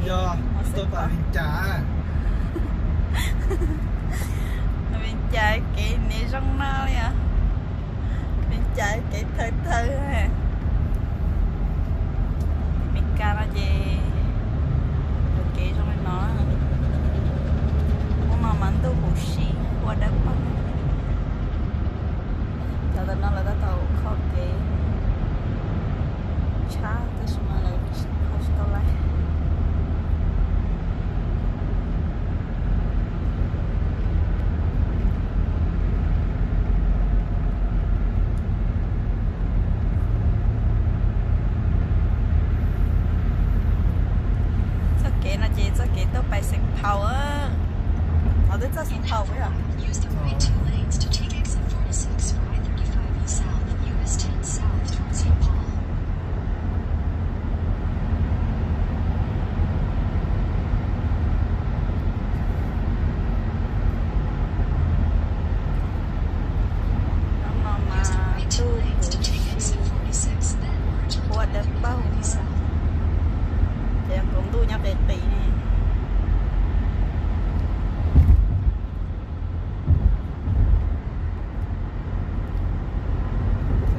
Yog, tuaj pais Vias Cas. Vias Cas kev niam zoo no li os. Vias Cas kev thawj thawj. Meskas no ces kev zoo li no. Hnub no mas ntuj huv si, ua dawb paug. Cov ntawm no lawv tab tom kho kev tshab tab sis mas lawv kho tsis tau lawm. Txoj kev no ces txoj kev tuaj pais Xeev Phau. Qhov twb txog Xeev Phau yog. Hnub no mas ntuj huv si, ua dawb paug, ces nkaus ntuj nyob qis qis ne.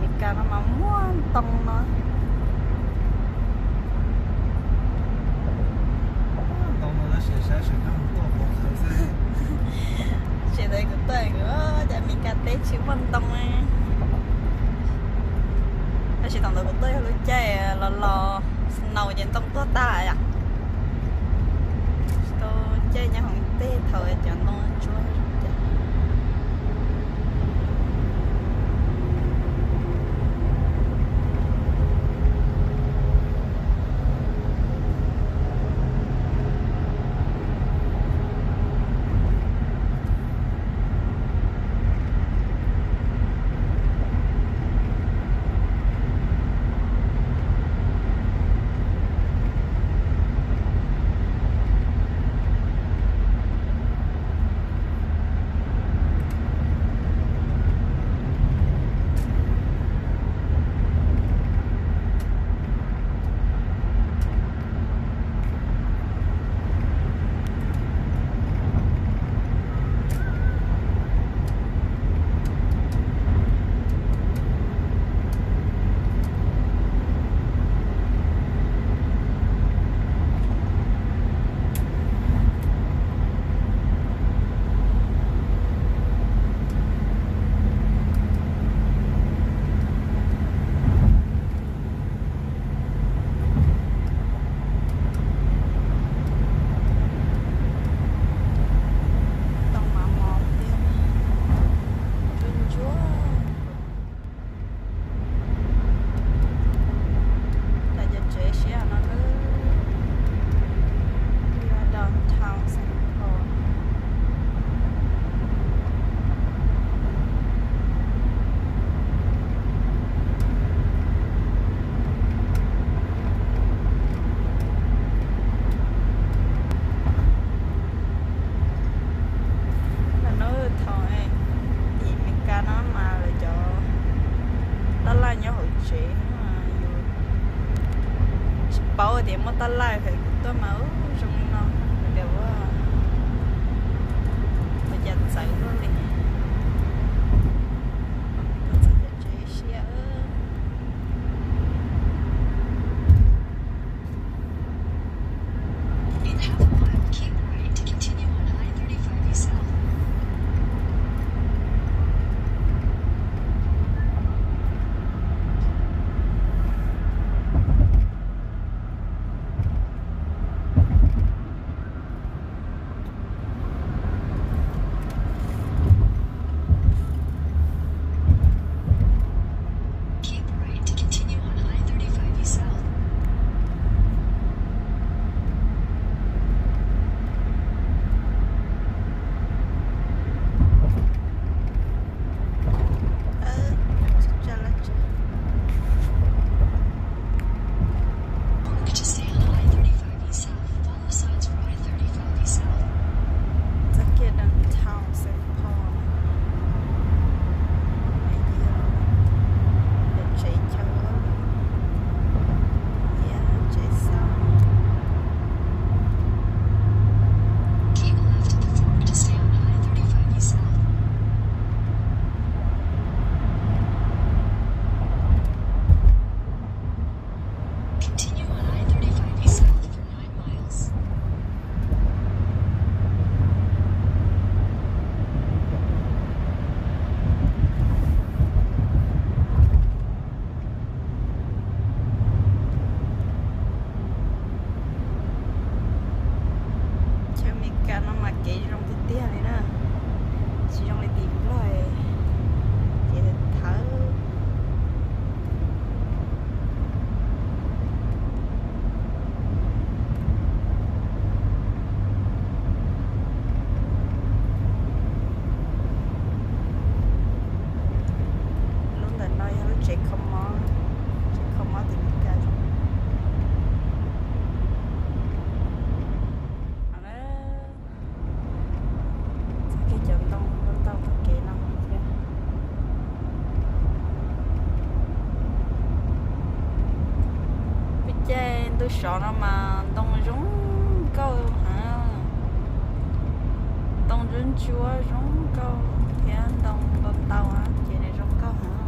Meskas no mas muaj ntoo no. Tsis tau kuv tuaj kuv, cas Meskas teb tsis muaj ntoo. Tab sis thaum ntawd kuv tuaj yog lub caij los los snow ces ntoo tuag tag yom. Tsis tau caij nyob hauv tej thaum cov ntoo ntsuab. Ntoo mas mos tiag, ntsuab ntsuab. Cov tsev siab no lawm, downtown Saint Paul. Thaum tim Meskas no mas lawv cov tab laj nyob hauv tsev, yus tsis paub tias muaj tab laj, thaum kuv tuaj mas ub zoo li no, ua cas txawv luaj li. Tuaj txog cov tsev siab. In half a mile, keep right to continue on I thirty-five East South. Lub zos no mas ntoo zoo nkauj heev, ntoo ntsuab ntsuab zoo nkauj thiab ntoo ntau ntau ces nws zoo nkauj heev.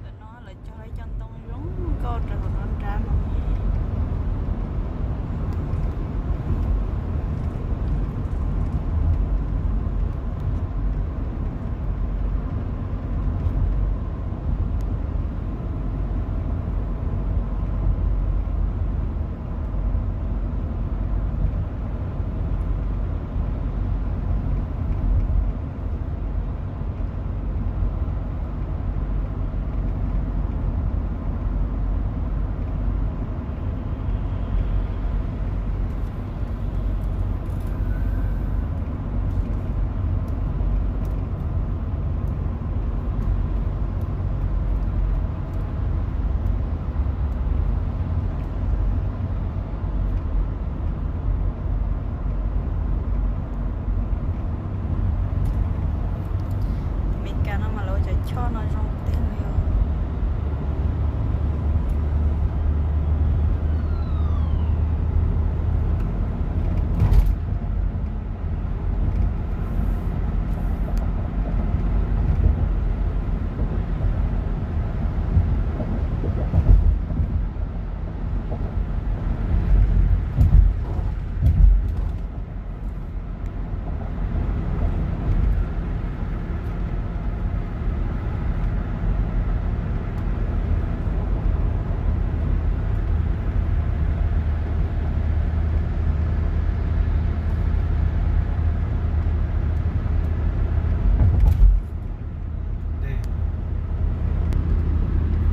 Ntawm no lawv cog ib co ntoo zoo nkauj rau hauv no nrab no. Meskas no mas lawv ua cov choj no zoo tiag li.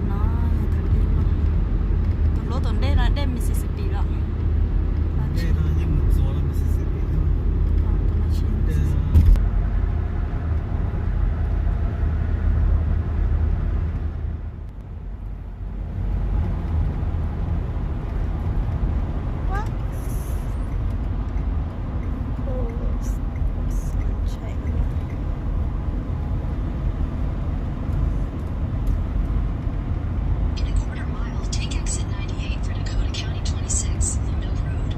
No, tus lub tus dej no dej Mississippi los? In a quarter mile, take exit ninety-eight for Dakota County twenty-six, Lone Oak Road.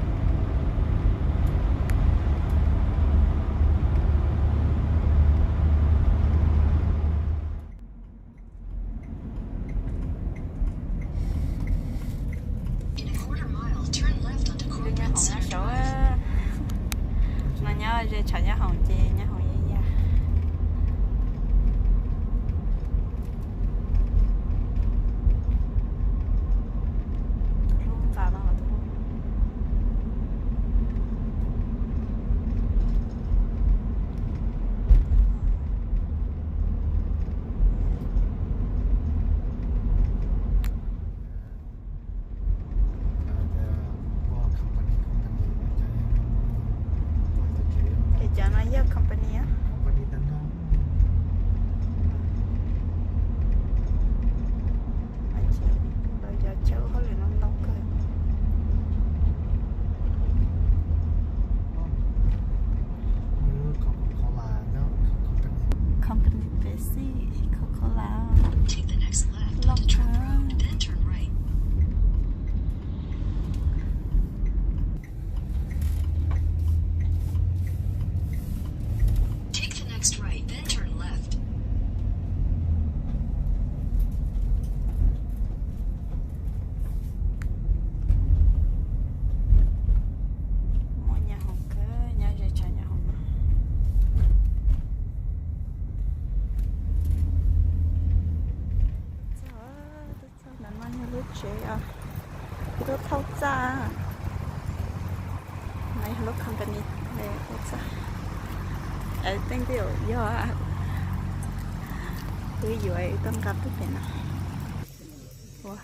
Nyob hoom nyob saud, no nyob ze tshav nyob hoom ces nyob hoom ib yam. Lub nqa no. Ces cov no yog company a? Lawv cov chaw ua hauj lwm no ntau kawg. Company Pepsi, Coca-Cola, loj kawg. Take the next right, then turn left. Muaj nyab hoom kawg, nyob ze tshav nyab hoom no. Txog, txog ntawm no yog lub tsev os. Kuv tuaj thauj txaj. No yog lub company ua txaj. Teej twb yog, wb yuav tuaj nqa pem no. Ua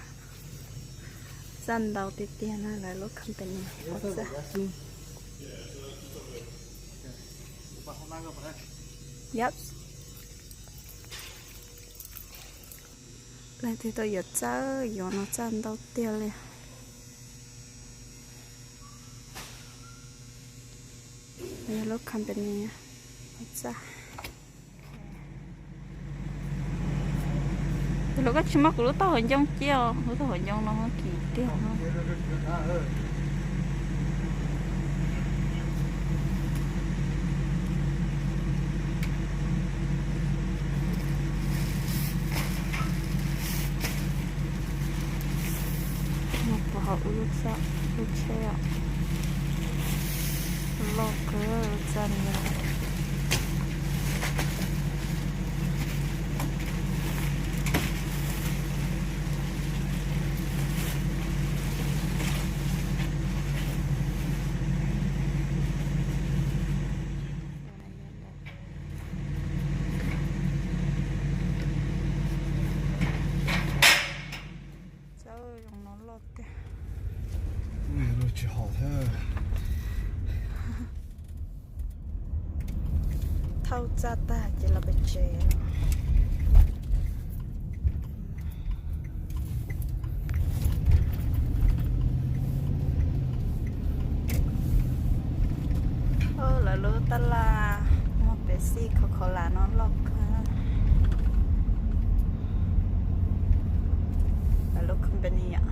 txaj ntau tiag tiag no, lawv lub company ua txaj. Yep. Leej twg tuaj yuav txawj, yuav no txawj ntau tiag li. Yog lub company txawj. Tus hluas, koj tsis muab kuv lub taub hau ncoo cia os, lub taub hau ncoo no kim tiag no. Mus puag hauv wb lub, lub tsheb os. Loj kawg txaj ni. Txawj zoo no loj tiag. Tsis haum thiab. Thauj txaj tag ces los pem tsev. Lawv lub tab laj muag Pepsi, Coca-Cola no loj kawg. Lawv lub company yom.